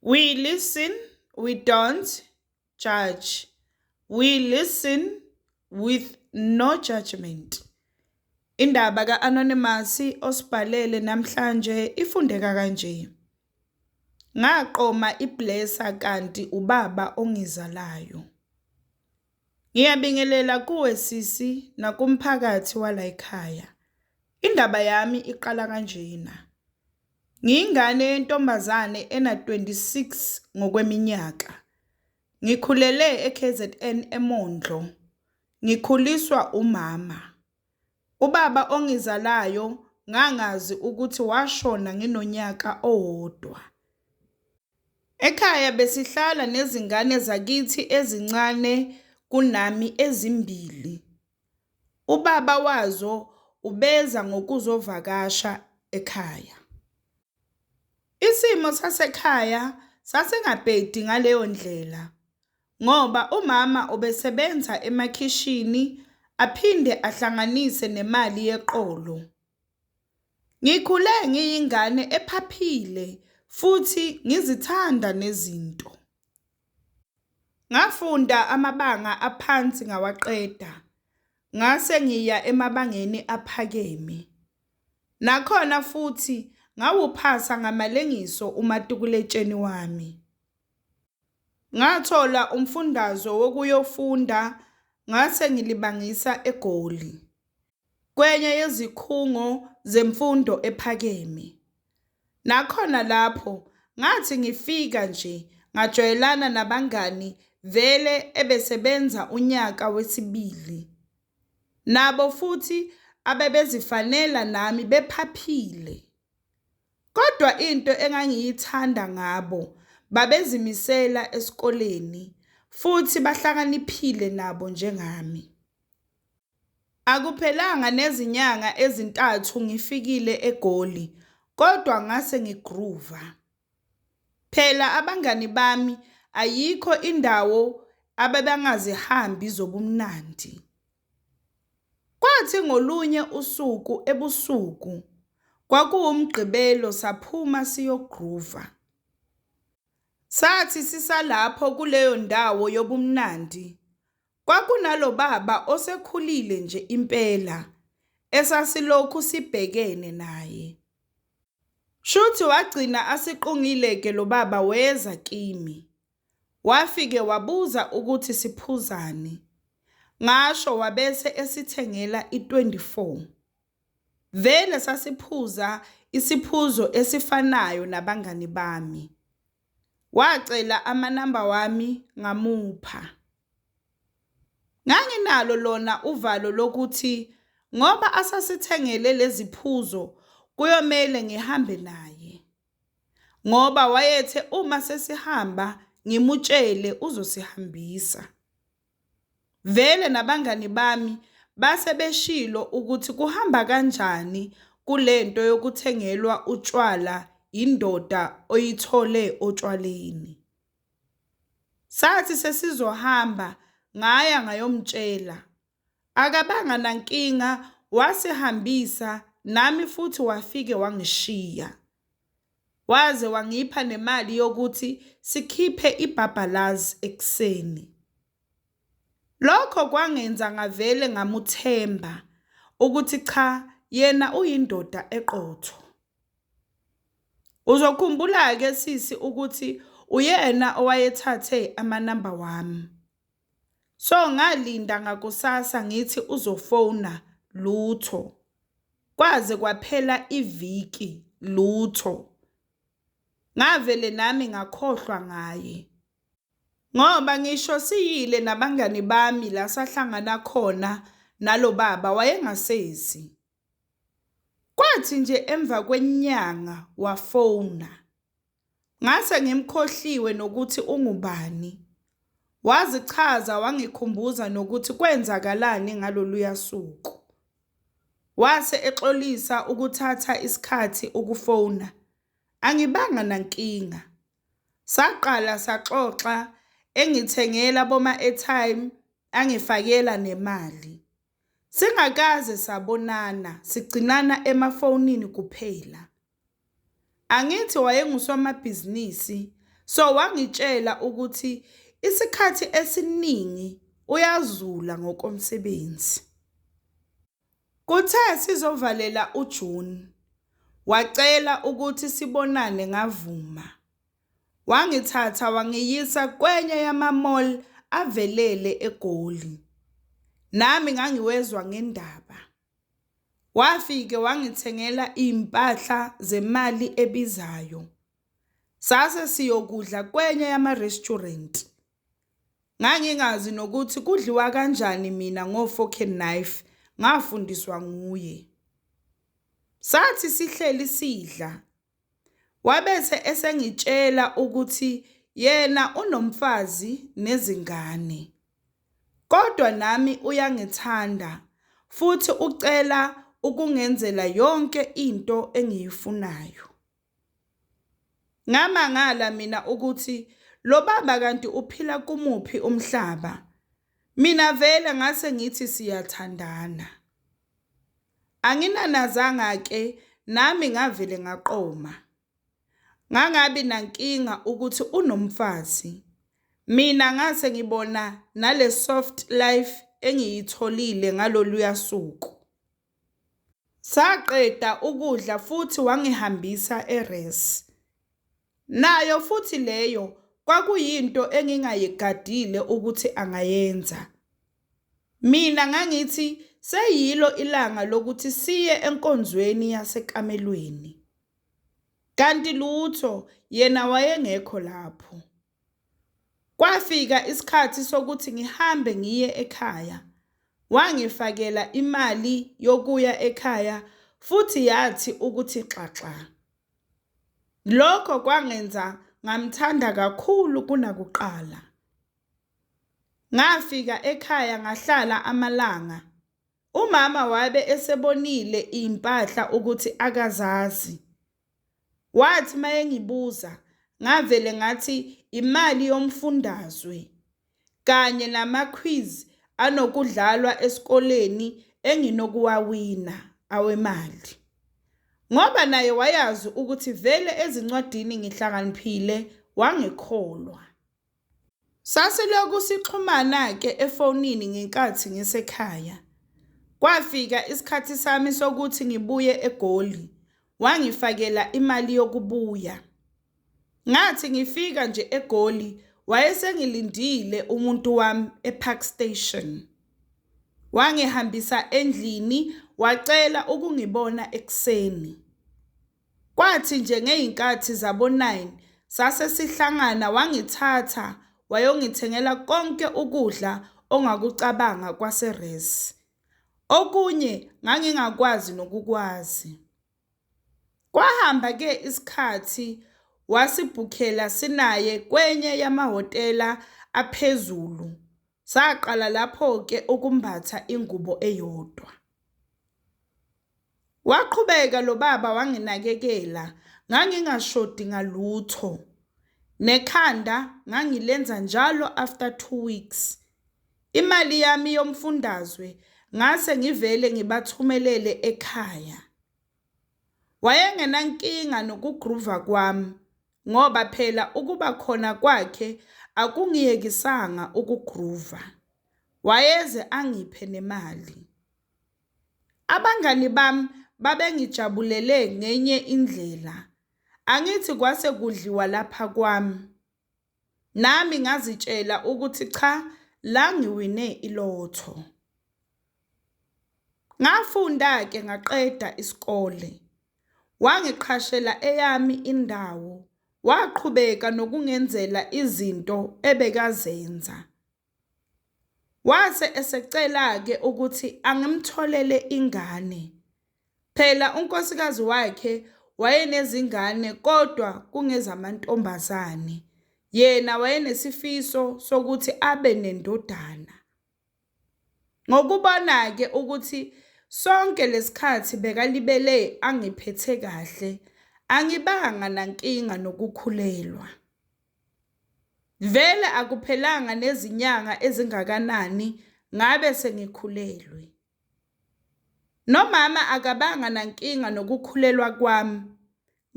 We listen, we don't judge. We listen with no judgment. Indaba ka-Anonymous osibhalele namhlanje ifundeka kanje. Ngaqoma iblesser kanti ubaba ongizalayo. Ngiyabingelela kuwe sisi nakumphakathi walayikhaya. Indaba yami iqala kanjena. Ngiyingane yentombazane ena-26 ngokweminyaka. Ngikhulele eKZN eMondlo. Ngikhuliswa umama. Ubaba ongizalayo ngangazi ukuthi washona nginonyaka owodwa. Ekhaya besihlala nezingane zakithi ezincane kunami ezimbili. Ubaba wazo ubeza ngokuzovakasha ekhaya. Isimo sasekhaya sasingabhedi ngaleyo ndlela ngoba umama ubesebenza emakhishini aphinde ahlanganise nemali yeqolo. Ngikhule ngiyingane ephaphile futhi ngizithanda nezinto. Ngafunda amabanga aphansi ngawaqeda, ngase ngiya emabangeni aphakeme. Nakhona futhi ngawuphasa ngamalengiso umatikuletsheni wami. Ngathola umfundaze wokuyofunda ngase ngilibangisa eGoli, kwenye yezikhungo zemfundo ephakeme. Nakhona lapho ngathi ngifika nje ngajwayelana nabangani vele ebesebenza unyaka wesibili. Nabo futhi abebezifanela nami bephaphile. Kodwa into engangiyithanda ngabo babezimisela esikoleni futhi bahlakaniphile nabo njengami. Akuphelanga nezinyanga ezintathu ngifikile eGoli kodwa ngase ngi-groova. Phela abangani bami ayikho indawo abebengazihambi zobumnandi. Kwathi ngolunye usuku ebusuku, kwakuwuMgqibelo saphuma siyo-groova. Sathi sisalapho kuleyo ndawo yobumnandi, kwakunalobaba osekhulile nje impela esasilokhu sibhekene naye. Shuthi wagcina asiqungile-ke lo baba weza kimi. Wafike wabuza ukuthi siphuzani, ngasho wabese esithengela i-24. Vele sasiphuza isiphuzo esifanayo nabangani bami. Wacela amanamba wami ngamupha. Nganginalo lona uvalo lokuthi ngoba asasithengele leziphuzo kuyomele ngihambe naye. Ngoba wayethe uma sesihamba ngimutshele uzosihambisa. Vele nabangani bami base beshilo ukuthi kuhamba kanjani kulento yokuthengelwa utshwala indoda oyithole otshwaleni. Sathi sesizohamba ngaya ngayomtshela. Akabanga nankinga wasihambisa nami futhi wafike wangishiya. Waze wangipha nemali yokuthi sikhiphe ibhabhalazi ekuseni. Lokho kwangenza ngavele ngamuthemba ukuthi cha yena uyindoda eqotho. Uzokhumbula-ke sisi ukuthi uyena owayethathe amanamba wami. So ngalinda ngakusasa ngithi uzofona lutho. Kwaze kwaphela iviki lutho. Ngavele nami ngakhohlwa ngaye. Ngoba ngisho siyile nabangani bami la sahlangana khona nalo baba wayengasezi. Kwathi nje emva kwenyanga wafona. Ngase ngimkhohliwe nokuthi ungubani. Wazichaza wangikhumbuza nokuthi kwenzakalani ngaloluya suku. Wase exolisa ukuthatha isikhathi ukufona. Angibanga nankinga. Saqala saxoxa engithengela boma airtime angifakela nemali. Singakaze sabonana, sigcinana emafonini kuphela. Angithi wayengusomabhizinisi, So wangitshela ukuthi isikhathi esiningi uyazula ngokomsebenzi. Kuthe sizovalela uJuni, wacela ukuthi sibonane ngavuma. Wangithatha wangiyisa kwenye yama-mall avelele eGoli. Nami ngangiwezwa ngendaba. Wafike wangithengela izimpahla zemali ebizayo. Sase siyokudla kwenye yama-restaurant. Ngangingazi nokuthi kudliwa kanjani mina ngo-fork and knife, ngafundiswa nguye. Sathi sihleli sidla, wabese esengitshela ukuthi yena unomfazi nezingane. Kodwa nami uyangithanda futhi ucela ukungenzela yonke into engiyifunayo. Ngamangala mina ukuthi lo baba kanti uphila kumuphi umhlaba. Mina vele ngase ngithi siyathandana. Anginanazanga ke nami ngavele ngaqoma. Ngangabi nankinga ukuthi unomfazi. Mina ngase ngibona nale soft life engiyitholile ngaloluya suku. Saqeda ukudla futhi wangihambisa e-res. Nayo futhi leyo kwakuyinto engingayigadile ukuthi angayenza. Mina ngangithi seyilo ilanga lokuthi siye enkonzweni yasekamelweni. Kanti lutho yena wayengekho lapho. Kwafika isikhathi sokuthi ngihambe ngiye ekhaya. Wangifakela imali yokuya ekhaya futhi yathi ukuthi xaxa. Lokho kwangenza ngamthanda kakhulu kunakuqala. Ngafika ekhaya ngahlala amalanga. Umama wabe esebonile izimpahla ukuthi akazazi. Wathi mayengibuza ngavele ngathi imali yomfundazwe kanye nama-quiz anokudlalwa esikoleni enginokuwawina awemali. Ngoba naye wayazi ukuthi vele ezincwadini ngihlakaniphile, wangikholwa. Sasilokhu sixhumana-ke efonini ngenkathi ngisekhaya. Kwafika isikhathi sami sokuthi ngibuye eGoli, wangifakela imali yokubuya. Ngathi ngifika nje eGoli, wayesengilindile umuntu wami ePark Station. Wangihambisa endlini, wacela ukungibona ekuseni. Kwathi nje ngey'nkathi zabo-9 sase sihlangana, wangithatha wayongithengela konke ukudla ongakucabanga kwase-res. Okunye ngangingakwazi nokukwazi. Kwahamba-ke isikhathi wasibhukhela sinaye kwenye yamahhotela aphezulu. Saqala lapho-ke ukumbatha ingubo eyodwa. Waqhubeka lo baba wanginakekela, ngangingashodi ngalutho. Nekhanda ngangilenza njalo after 2 weeks. Imali yami yomfundazwe ngase ngivele ngibathumelele ekhaya. Wayengenankinga nokugruva kwami ngoba phela ukuba khona kwakhe akungiyekisanga ukugruva. Wayeze angiphe nemali. Abangani bami babengijabulele ngenye indlela. Angithi kwase kudliwa lapha kwami. Nami ngazitshela ukuthi cha, la ngiwine ilotho. Ngafunda-ke ngaqeda isikole. Wangiqhashela eyami indawo, waqhubeka nokungenzela izinto ebekazenza. Wase esecela-ke ukuthi angimtholele ingane. Phela unkosikazi wakhe wayenezingane kodwa kungezamantombazane. Yena wayenesifiso sokuthi abe nendodana. Ngokubona-ke ukuthi sonke lesikhathi bekalibele angiphethe kahle, angibanga nankinga nokukhulelwa. Vele akuphelanga nezinyanga ezingakanani ngabe sengikhulelwe. Nomama akabanga nankinga nokukhulelwa kwami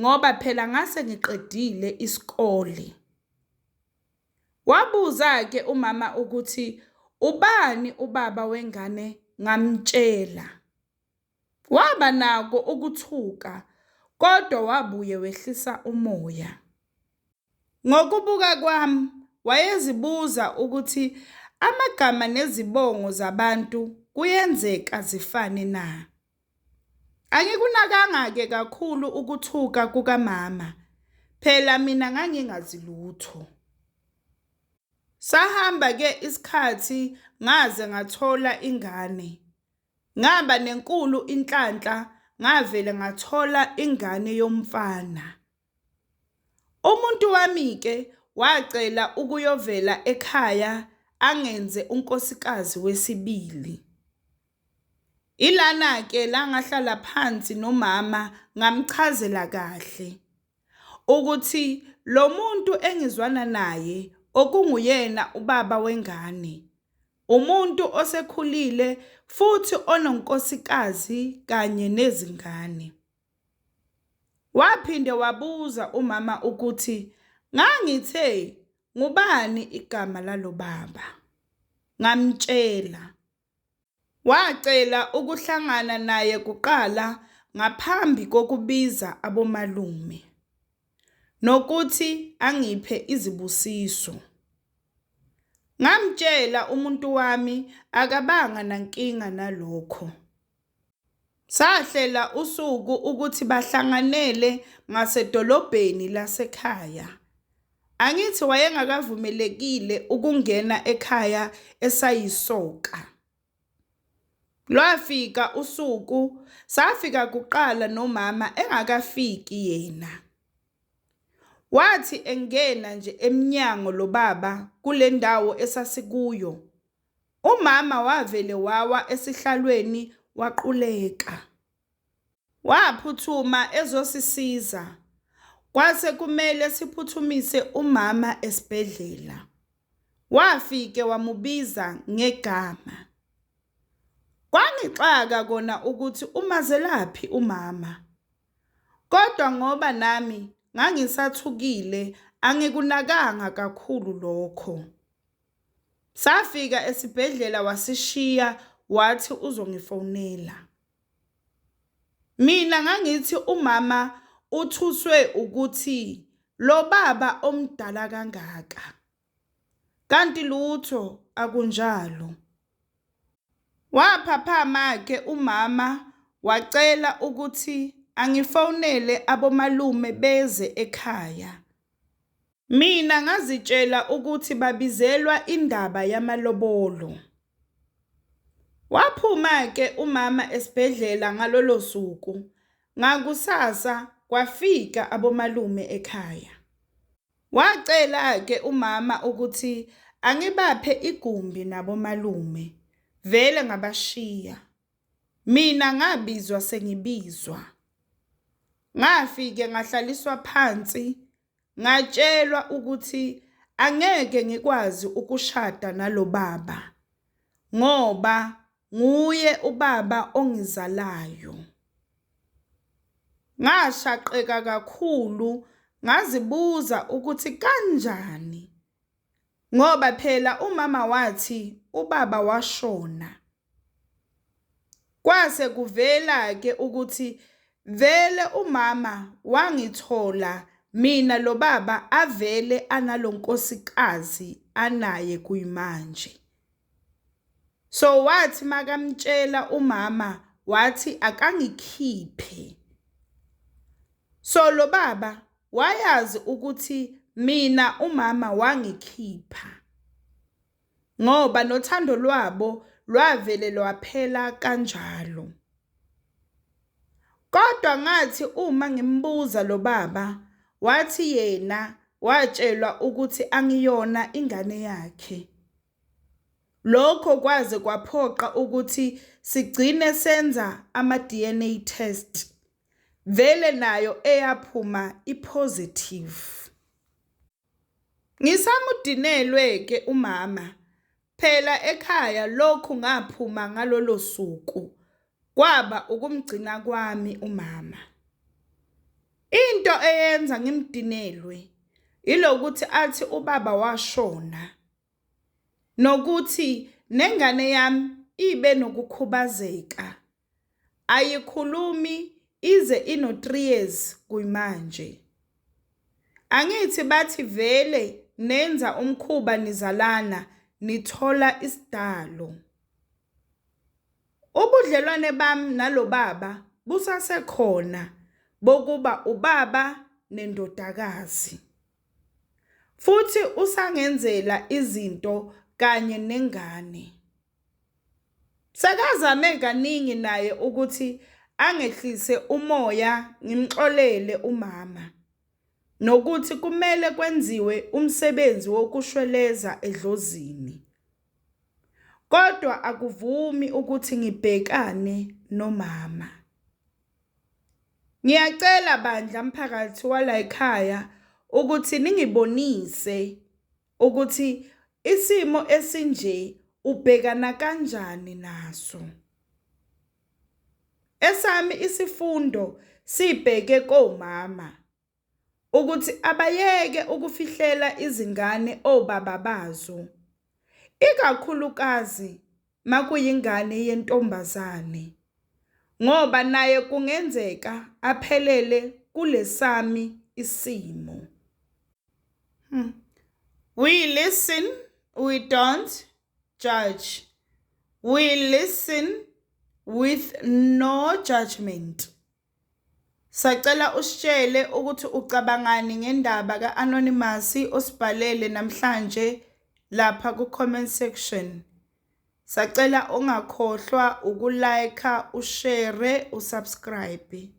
ngoba phela ngase ngiqedile isikole. Wabuza-ke umama ukuthi ubani ubaba wengane ngamtshela. Waba nako ukuthuka kodwa wabuye wehlisa umoya. Ngokubuka kwami wayezibuza ukuthi amagama nezibongo zabantu kuyenzeka zifane na? Angikunakanga-ke kakhulu ukuthuka kukamama, phela mina ngangingazi lutho. Sahamba-ke isikhathi ngaze ngathola ingane. Ngaba nenkulu inhlanhla ngavele ngathola ingane yomfana. Umuntu wami-ke wacela ukuyovela ekhaya angenze unkosikazi wesibili. Ilana-ke la ngahlala phansi nomama ngamchazela kahle ukuthi lo muntu engizwana naye okunguyena ubaba wengane umuntu osekhulile futhi ononkosikazi kanye nezingane. Waphinde wabuza umama ukuthi ngangithe ngubani igama lalo baba. Ngamtshela. Wacela ukuhlangana naye kuqala ngaphambi kokubiza abomalume nokuthi angiphe izibusiso. Ngamtshela umuntu wami akabanga nankinga nalokho. Sahlela usuku ukuthi bahlanganele ngasedolobheni lasekhaya. Angithi wayengakavumelekile ukungena ekhaya esayisoka. Lwafika usuku, safika kuqala nomama engakafiki yena. Wathi engena nje emnyango lo baba kule ndawo esasikuyo, umama wavele wawa esihlalweni waquleka. Waphuthuma ezosisiza, kwase kumele siphuthumise umama esibhedlela. Wafike wamubiza ngegama. Kwangixaka kona ukuthi umazelaphi umama. Kodwa ngoba nami ngangisathukile angikunakanga kakhulu lokho. Safika esibhedlela wasishiya wathi uzongifonela. Mina ngangithi umama uthuswe ukuthi lo baba omdala kangaka. Kanti lutho akunjalo. Waphaphama-ke umama wacela ukuthi angifonele abomalume beze ekhaya. Mina ngazitshela ukuthi babizelwa indaba yamalobolo. Waphuma-ke umama esibhedlela ngalolo suku. Ngakusasa kwafika abomalume ekhaya. Wacela-ke umama ukuthi angibaphe igumbi nabomalume. Vele ngabashiya. Mina ngabizwa sengibizwa. Ngafike ngahlaliswa phansi ngatshelwa ukuthi angeke ngikwazi ukushada nalo baba ngoba nguye ubaba ongizalayo. Ngashaqeka kakhulu ngazibuza ukuthi kanjani ngoba phela umama wathi ubaba washona. Kwase kuvela ke ukuthi vele umama wangithola mina lo baba avele analonkosikazi anaye kuyimanje. So wathi makamtshela umama wathi akangikhiphe. So lo baba wayazi ukuthi mina umama wangikhipha ngoba nothando lwabo lwavele lwaphela kanjalo. Kodwa ngathi uma ngimbuza lo baba wathi yena watshelwa ukuthi angiyona ingane yakhe. Lokho kwaze kwaphoqa ukuthi sigcine senza ama-DNA test. Vele nayo eyaphuma i-positive. Ngisamudinelwe ke umama. Phela ekhaya lokhu ngaphuma ngalolo suku kwaba ukumgcina kwami umama. Into eyenza ngimdinelwe, Ilokuthi athi ubaba washona nokuthi nengane yami ibe nokukhubazeka. Ayikhulumi ize ino-3 years kuyimanje. Angithi bathi vele nenza umkhuba nizalana nithola isidalo. Ubudlelwane bami nalobaba busasekhona bokuba ubaba nendodakazi. Futhi usangenzela izinto kanye nengane. Sekazame kaningi naye ukuthi angehlise umoya ngimxolele umama nokuthi kumele kwenziwe umsebenzi wokushweleza edlozini. Kodwa akuvumi ukuthi ngibhekane nomama. Ngiyacela bandla mphakathi walayikhaya ukuthi ningibonise ukuthi isimo esinje ubhekana kanjani naso. Esami isifundo sibheke komama ukuthi abayeke ukufihlela izingane obaba bazo, ikakhulukazi makuyingane yentombazane, ngoba naye kungenzeka aphelele kulesami isimo. We listen, we don't judge. We listen with no judgment. Sacela usitshele ukuthi ucabangani ngendaba ka-Anonymous osibhalele namhlanje lapha ku-comment section. Sacela ungakhohlwa uku-like, ushare, usubscribe.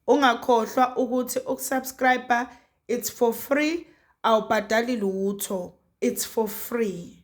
Ungakhohlwa ukuthi ukusubscribe it's for free, awubhadali lutho, it's for free.